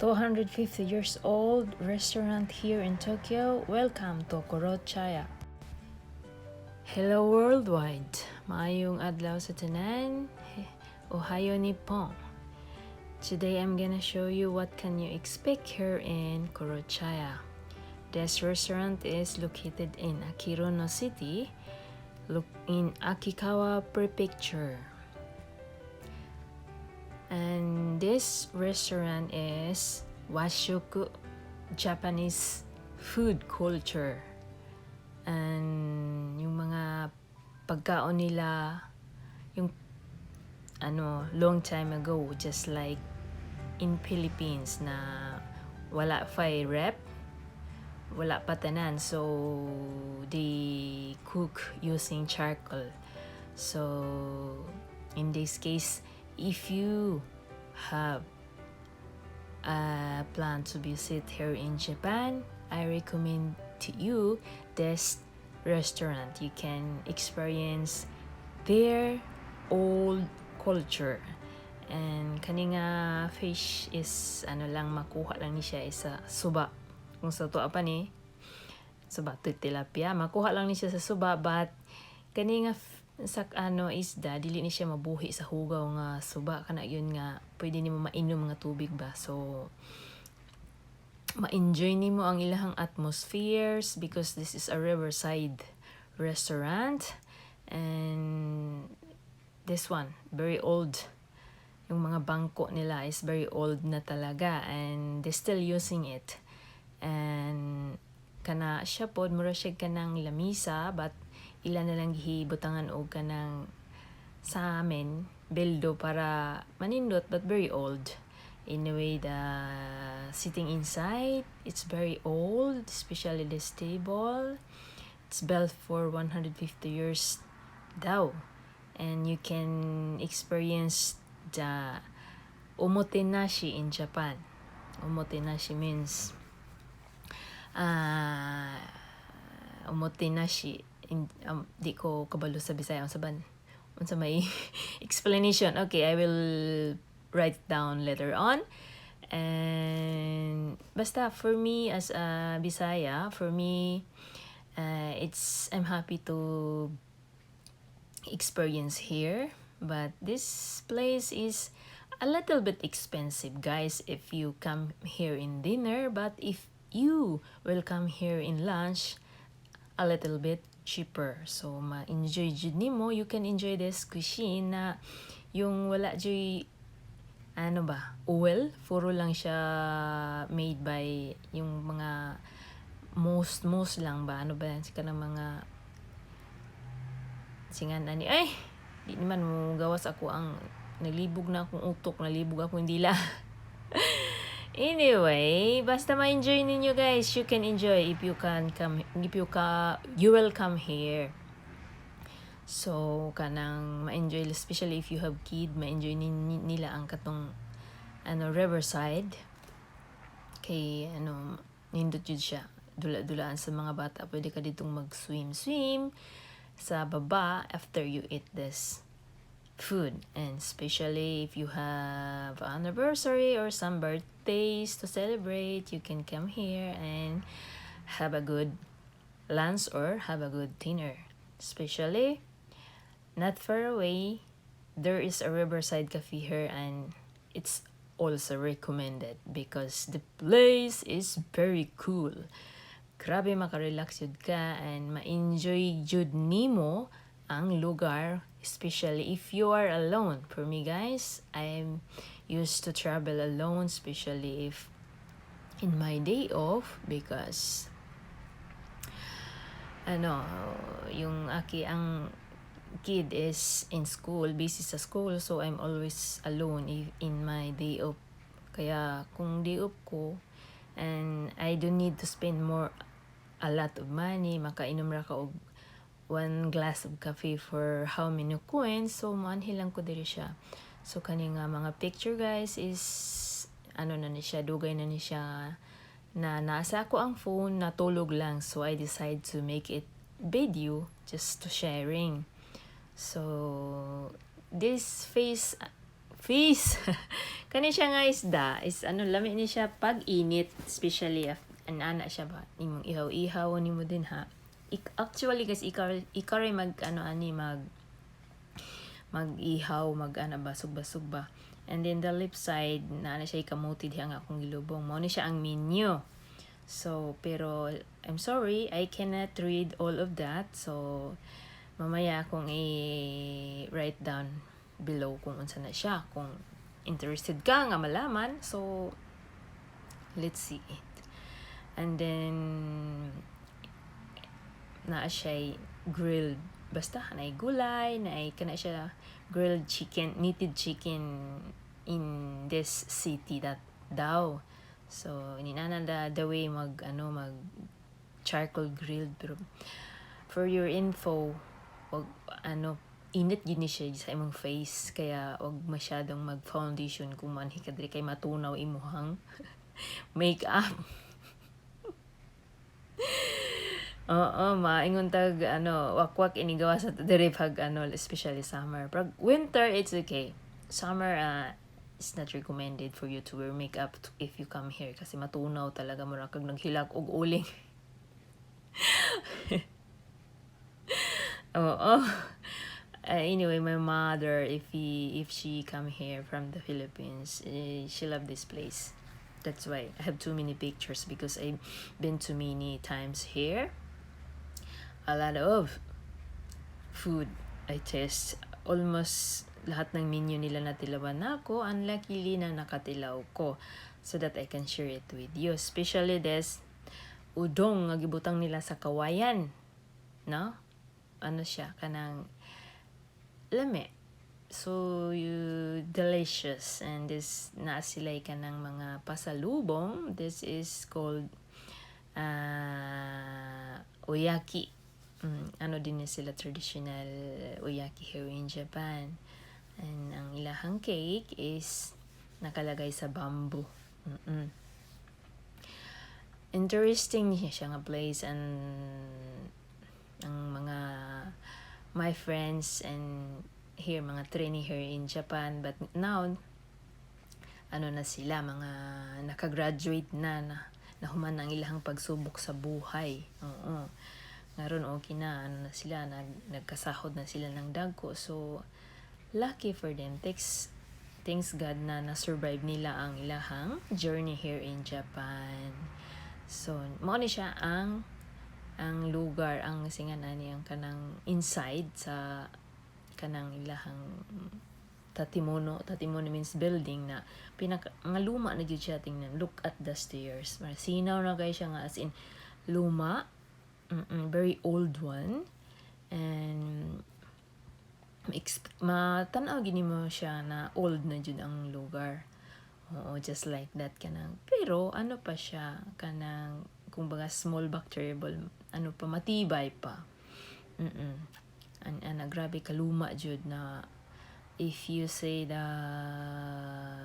250 years old restaurant here in Tokyo. Welcome to Kurochaya. Hello, worldwide. Maayong adlaw sa tanan. Ohayo, Nippon. Today I'm gonna show you what can you expect here in Kurochaya. This restaurant is located in Akiruno City, look in Akikawa Prefecture. And this restaurant is Washoku, Japanese food culture. And yung mga pagkaon nila, yung ano, long time ago, just like in Philippines na wala pa ref, wala pa tanan. So, they cook using charcoal. So, in this case, if you have a plan to visit here in Japan, I recommend to you this restaurant. You can experience their old culture. And kani nga fish is ano lang, makuha lang ni siya is sa suba. Kung sa tuwa pa ni suba to tilapia, makuha lang ni siya sa suba, but kani nga sa ano isda, dili ni siya mabuhi sa hugaw nga suba, kana yun nga pwede nimo mainom nga tubig ba. So ma-enjoy nimo ang ilahang atmospheres because this is a riverside restaurant. And this one, very old. Yung mga bangko nila is very old na talaga and they still using it. And kana siya pod, mura siya kanang lamisa, but ila na lang gibutangan og kanang sa amin bildo para manindot, but very old. Anyway, the sitting inside, it's very old, especially this table. It's built for 150 years daw. And you can experience the omotenashi in Japan. Omotenashi means omotenashi in di ko kabalo sa Bisaya unsa ban unsa may explanation. Okay, I will write down later on. And basta for me as a Bisaya, for me, it's I'm happy to experience here, but this place is a little bit expensive, guys, if you come here in dinner, but if you will come here in lunch, a little bit cheaper. So ma-enjoy jud nimo. You can enjoy this cuisine na yung wala juy ano ba, oil, puro lang siya made by yung mga most most lang ba, ano ba yan, kanang mga singan ani, ay di naman mo gawas ako ang nalibog na akong utok, nalibog akong dila. Anyway, basta ma-enjoy ninyo, guys. You can enjoy if you can come, if you ka you will come here. So kanang ma-enjoy, especially if you have kid, ma-enjoy nila ang katong ano riverside kay ano, nindot jud siya dula-dulaan sa mga bata. Pwede ka ditong mag-swim swim sa baba after you eat this food. And especially if you have anniversary or some birthdays to celebrate, you can come here and have a good lunch or have a good dinner. Especially not far away there is a riverside cafe here, and it's also recommended because the place is very cool. Grabe, makarelax jud ka and ma-enjoy jud nimo ang lugar, especially if you are alone. For me, guys, I'm used to travel alone, especially if in my day off, because ano, yung aki ang kid is in school, busy sa school, so I'm always alone if in my day off. Kaya kung day off ko and I don't need to spend more a lot of money, makainom ra ka og one glass of coffee for how many coins, so moanhi lang ko diri siya. So kani nga mga picture, guys, is ano na ni siya, dugay na ni siya na nasa ako ang phone, natulog lang. So I decide to make it video just to sharing. So this face Fish. Kani siya nga isda is ano, lami ni siya pag init, especially if ana siya ba imong ihaw-ihaw nimo din ha. Actually guys, ikaw ray mag ano ani, mag ihaw, mag ana ba, sugbasug ba. And then the left side na ana siya kamuti diha nga akong gilubong. Mao ni siya ang menu. So, pero I'm sorry, I cannot read all of that. So, mamaya akong i-write down below kung unsa na siya. Kung interested ka nga malaman, so let's see it. And then naa siya grilled, basta naay gulay, naay kana siya grilled chicken, native chicken in this city that daw. So inana the way mag ano, mag charcoal grilled. Pero for your info, wag ano, init gyud ni siya sa imong face, kaya wag masyadong mag foundation kung manhi ka diri kay matunaw imuhang makeup. Oo, maingon tag ano, wakwak inigawa sa diri pag ano, especially summer. Pag winter, it's okay. Summer, it's not recommended for you to wear makeup if you come here kasi matunaw talaga, mura kag naghilak og uling. Oo. Anyway, my mother, if she come here from the Philippines, eh, she love this place. That's why I have too many pictures, because I've been too many times here. A lot of food I taste. Almost lahat ng menu nila natilawan na ako, and luckily na nakatilaw ko so that I can share it with you. Especially this udong nga gibutang nila sa kawayan. No? Ano siya? Kanang lami. So, you delicious. And this, naa sila kanang mga pasalubong. This is called oyaki. Ano din ni sila, traditional oyaki here in Japan. And ang ilahang cake is nakalagay sa bamboo. Interesting siya nga place, and ang mga my friends and here, mga trainee here in Japan, but now ano na sila, mga nakagraduate na na nahuman ang ilahang pagsubok sa buhay. Oo, ngaron okay na, ano na sila, nagkasahod na sila ng dagko. So lucky for them. Thanks God na na-survive nila ang ilahang journey here in Japan. So mao ni siya ang lugar, ang singan ani, ang kanang inside sa kanang ilahang tatimono. Tatimono means building na pinaka nga luma na jud siya tingnan. Look at the stairs. Sinaw na kay siya nga, as in luma. Very old one, and matanaw gini mo siya na old na jud ang lugar. Oo, just like that, kanang, pero ano pa siya, kanang kumbaga small but terrible, ano pa, matibay pa. An ana, grabe kaluma jud na. If you say the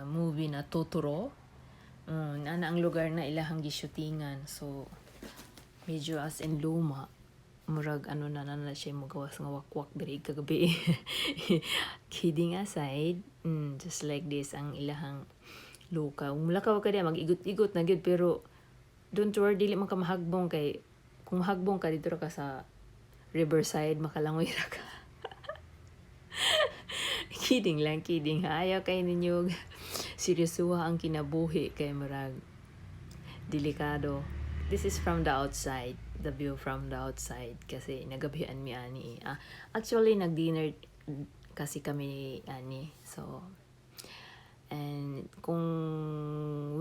movie na Totoro, ana ang lugar na ilahang gishootingan. So medyo as in luma, murag ano na na siya, mogawas nga wakwak diri kagabi. Kidding aside, just like this ang ilahang luka. Kung mulakaw ka diya, mag-igot-igot na gyud, pero don't worry, dili man ka mahagbong kay kung mahagbong ka dito ra ka sa riverside, makalangoy ra ka. Kidding lang, kidding ha. Ayaw kay ninyo seryosuha ang kinabuhi kay murag delikado. This is from the outside, the view from the outside, kasi nagabihan mi ani eh. Ah, actually nag-dinner kasi kami ani. So and kung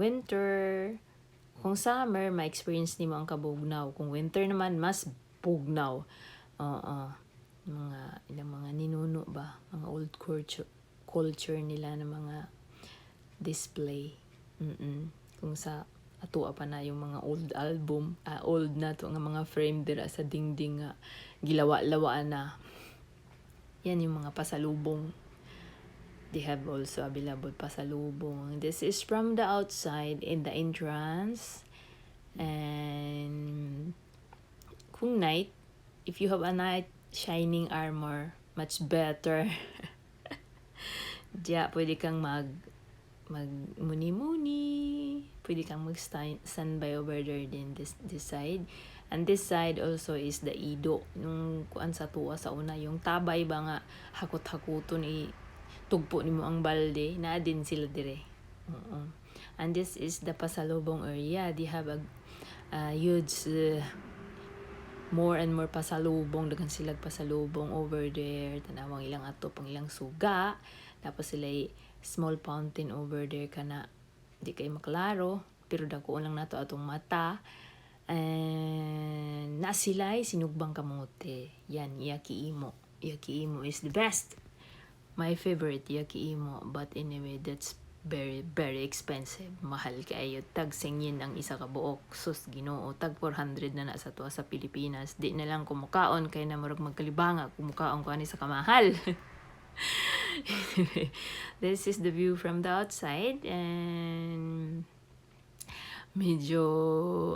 winter, kung summer, ma-experience nimo ang kabugnaw. Kung winter naman, mas bugnaw. Oo. Mga ilang mga ninuno ba, mga old culture nila na mga display. Kung sa atua pa na yung mga old album, ah, old na to nga mga frame dira sa dingding nga gilawa-lawaan na. Yan yung mga pasalubong. They have also available pasalubong. This is from the outside in the entrance. And kung night, if you have a night shining armor, much better. Diya, pwede kang mag muni-muni. Pwede kang mag standby over there din this side. And this side also is the Ido. Nung kuan sa tuwa sa una, yung tabay ba nga hakot-hakuton i tugpo nimo ang balde, naa din sila dire. Oo. And this is the pasalubong area. They have a huge more and more pasalubong, daghan sila pasalubong over there. Tanawang ilang ato pang ilang suga. Tapos sila small fountain over there kana di kay maklaro pero dako lang nato atong mata. And na sila sinugbang kamote. Yan, yaki imo. Yaki imo is the best. My favorite, yaki imo. But anyway, that's very, very expensive. Mahal kaayo. Tag 1,000 ang isa ka buok. Sus, Ginoo. Tag 400 na na sa tuwa sa Pilipinas. Di na lang kumukaon kay na murag magkalibanga kumukaon ko ani sa kamahal. Anyway, this is the view from the outside and medyo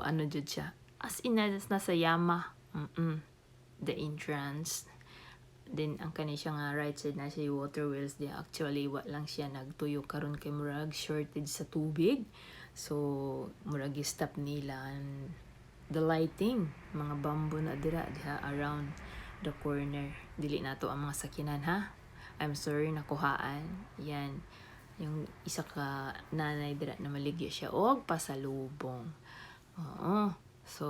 ano jud siya. As in, nasa yama. The entrance. Then ang kani siya nga right side na siya yung water wheels di actually wa lang siya nagtuyo karon kay murag shortage sa tubig. So murag gi-stop nila. And the lighting, mga bamboo na dira diha around the corner. Dili nato ang mga sakinan ha. I'm sorry, nakuhaan. Yan. Yung isa ka nanay dira na maligya siya og pasalubong. Oo. So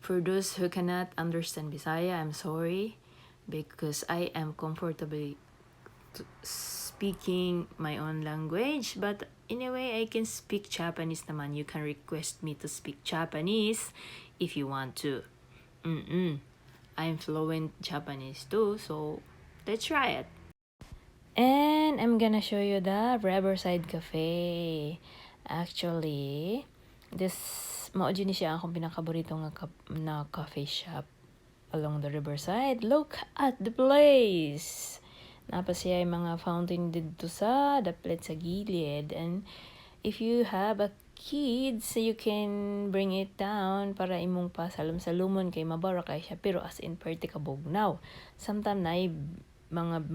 for those who cannot understand Bisaya, I'm sorry because I am comfortably speaking my own language. But anyway, I can speak Japanese naman. You can request me to speak Japanese if you want to. I'm fluent Japanese too, so let's try it. And I'm gonna show you the Riverside Cafe. Actually, this mao jud ni siya akong pinakaborito nga na coffee shop along the riverside. Look at the place. Naa pa siya yung mga fountain dito sa daplit sa gilid. And if you have a kids, you can bring it down para imong pasalom-salumon kay mabara kay siya, pero as in perti ka bugnaw. Sometimes na mga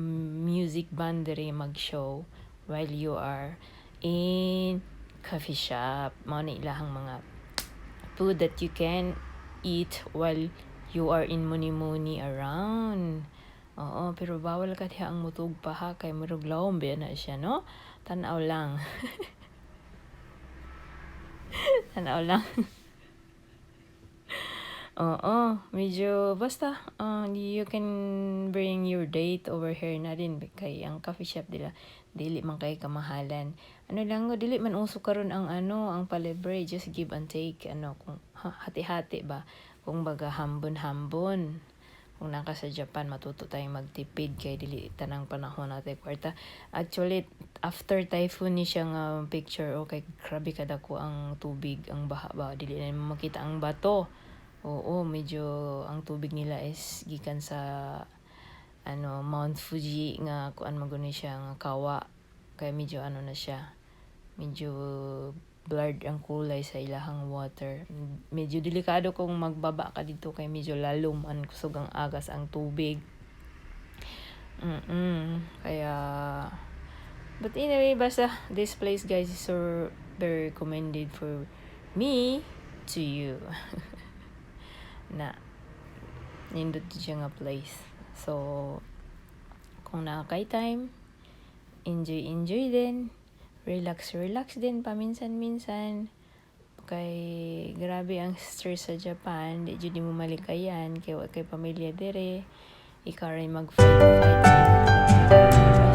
music band diri mag-show while you are in coffee shop. Mao ni ilahang mga food that you can eat while you are in muni-muni around. Oo, pero bawal ka diha ang mutug pa ha kay murag lawom ba na siya, no? Tanaw lang. Tanaw lang. Oo, medyo basta you can bring your date over here na din kay ang coffee shop nila dili man kay kamahalan. Ano lang, dili man uso karon ang ano, ang palibre, just give and take, ano kung hati-hati ba. Kung baga hambon-hambon. Kung naka sa Japan, matuto tayong magtipid kay dili tanang panahon natin kwarta. Actually, after typhoon ni siya nga picture, okay, grabe kadako ang tubig, ang baha ba, dili na mo makita ang bato. Oo, medyo ang tubig nila is gikan sa ano, Mount Fuji nga kuan man guni siya nga kawa. Kaya medyo ano na siya, medyo blurred ang kulay sa ilahang water. Medyo delikado kung magbaba ka dito kay medyo lalom ang kusog ang agas ang tubig. Kaya but anyway, basta this place, guys, is so very recommended for me to you na nindot siya nga place. So, kung naa kay time, enjoy enjoy din. Relax relax din paminsan-minsan. Kay grabe ang stress sa Japan, di jud mo malikayan kay wa kay pamilya dire. Ikaw ray mag-fight fight.